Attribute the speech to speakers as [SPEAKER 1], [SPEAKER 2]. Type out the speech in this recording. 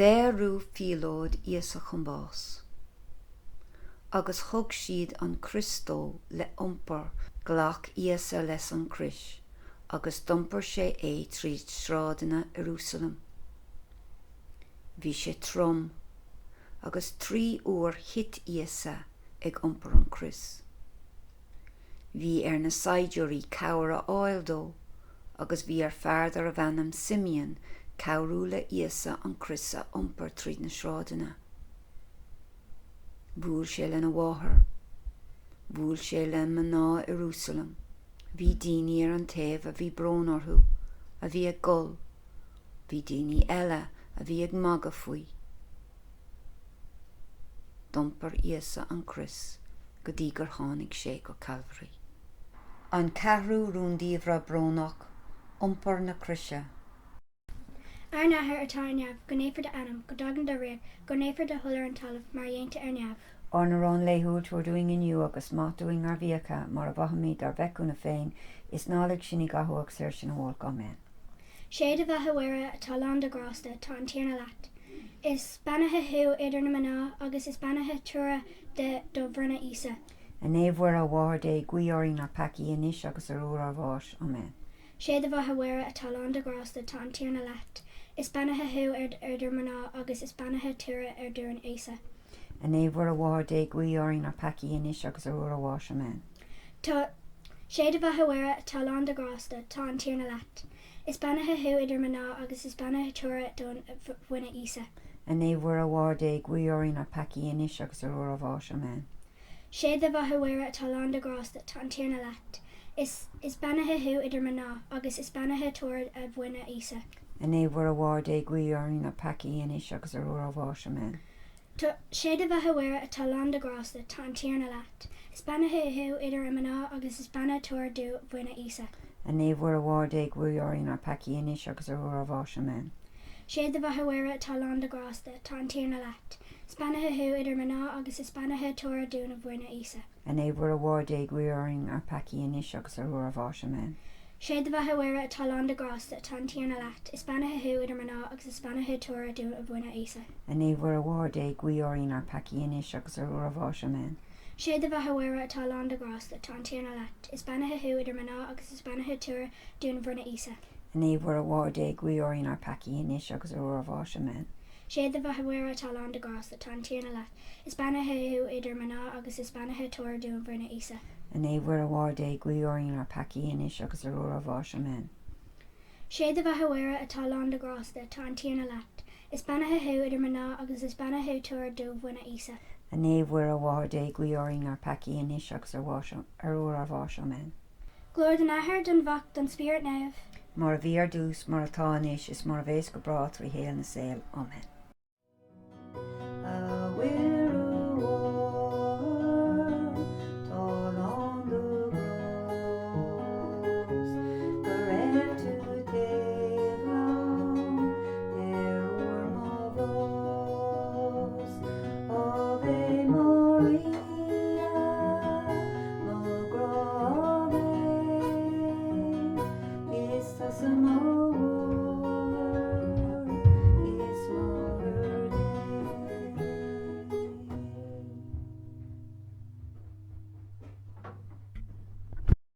[SPEAKER 1] Daoradh Phíolóid Íosa chun bás. Agus thug siad an crois dó le iompar. Ghlac Íosa leis an gcrois agus d'iompair sé é tríd sráideanna Iarúsailéim. Bhí sé trom, agus 3 uair thit Íosa ag iompar an crois. Bhí ar na saighdiúirí cabhair a fháil dó agus bhí ar fear darbh ainm Simeon cabhrú le Íosa an crois a iompar tríd na sráideanna. Bhuail sé lena mháthair. Bhuail sé le mná Iarúsailéim. Bhí daoine ar an taobh a bhí brón orthu, a bhí ag gol. Bhí daoine eile a bhí ag magadh faoi. D'iompair Íosa an crois go dtí gur tháinig sé go Calvary. An ceathrú rúndiamhra brónach, iompar na croise.
[SPEAKER 2] Ár nAthair atá ar neamh, go naofar d'ainm, go dtagann do ríocht, go ndéanfar do thoil ar an talamh mar a dhéantar ar neamh.
[SPEAKER 1] Ár n-arán laethúil tabhair dúinn inniu agus maith dúinn ár bhfiacha, mar a mhaithimid dár bhféichiúna féin, is ná lig sinn i gcathú ach saor sinn ó olc. Áiméan.
[SPEAKER 2] Sé do bheatha a Mhuire atá lán de ghrásta, tá an Tiarna leat. Is beannaithe thú idir na mná agus is beannaithe toradh de do bhroinne Íosa.
[SPEAKER 1] A Naomh Mhuire, a Mháthair Dé, guí orainn ár peacaí, anois agus ar uair ár bháis. Áiméan.
[SPEAKER 2] Sé do bheatha a Mhuire atá lán de ghrásta, tá an Tiarna leat. Is beannaithe thú idir mná agus is beannaithe toradh ar do bhroinn Íosa.
[SPEAKER 1] A Naomh Mhuire, a Mháthair Dé, guí orainn ár peacaí, anois agus ar uair ár bháis. Amen.
[SPEAKER 2] Tá. Sé do bheatha a Mhuire atá lán de ghrásta, tá an Tiarna leat. Is beannaithe thú idir mná agus is beannaithe toradh do bhroinne Íosa.
[SPEAKER 1] A Naomh Mhuire, a Mháthair Dé, guí orainn ár peacaí, anois agus ar uair ár bháis. Amen.
[SPEAKER 2] Sé do bheatha a Mhuire atá lán de ghrásta, tá an Tiarna leat. Is is beannaithe thú idir mná, agus is beannaithe toradh a bhroinne Íosa.
[SPEAKER 1] A Naomh Mhuire, a Mháthair Dé, guí orainn ár peacaí, anois agus ar uair ár bháis. Amen.
[SPEAKER 2] Tá. Sé do bheatha a Mhuire atá lán de ghrásta, tá an Tiarna leat. Is beannaithe thú idir mná, agus is beannaithe toradh do bhroinne Íosa.
[SPEAKER 1] A Naomh Mhuire, a Mháthair Dé, guí orainn ár peacaí, anois agus ar uair ár bháis. Amen.
[SPEAKER 2] Sé do bheatha a Mhuire atá lán de ghrásta, tá an Tiarna leat. Is beannaithe thú idir mná agus is beannaithe toradh do bhroinne Íosa.
[SPEAKER 1] A Naomh Mhuire, a Mháthair Dé, guí orainn ár peacaí, anois agus ar uair ár bháis. Amen.
[SPEAKER 2] Sé do bheatha a Mhuire atá lán de ghrásta, tá an Tiarna leat. Is beannaithe thú idir mná agus is beannaithe toradh do bhroinne Íosa.
[SPEAKER 1] A Naomh Mhuire, a Mháthair Dé, guí orainn ár peacaí, anois agus ar uair ár bháis. Amen.
[SPEAKER 2] Sé do bheatha a Mhuire atá lán de ghrásta, tá an Tiarna leat. Is beannaithe thú idir mná agus is beannaithe toradh do bhroinne Íosa.
[SPEAKER 1] A Naomh Mhuire, a Mháthair Dé, guí orainn ár peacaí, anois agus ar uair ár bháis. Amen.
[SPEAKER 2] Sé do bheatha a Mhuire atá lán de ghrásta, tá an Tiarna leat. Is beannaithe thú idir mná agus is beannaithe toradh do bhroinne Íosa.
[SPEAKER 1] A Naomh Mhuire, a Mháthair Dé, guí orainn ár peacaí, anois agus ar uair ár bháis. Amen.
[SPEAKER 2] Sé do bheatha a Mhuire atá lán de ghrásta, tá an Tiarna leat. Is beannaithe thú idir mná agus is beannaithe toradh do bhroinne Íosa.
[SPEAKER 1] A Naomh Mhuire, a Mháthair Dé, guí orainn ár peacaí, anois agus ar ar uair ár bháis. Amen.
[SPEAKER 2] Glóir don Athair, don Mhac, don Spiorad Naomh.
[SPEAKER 1] Mar a bhí ar dtús, mar atá anois, is mar a bheas go bráth trí shaol na saol. Amen.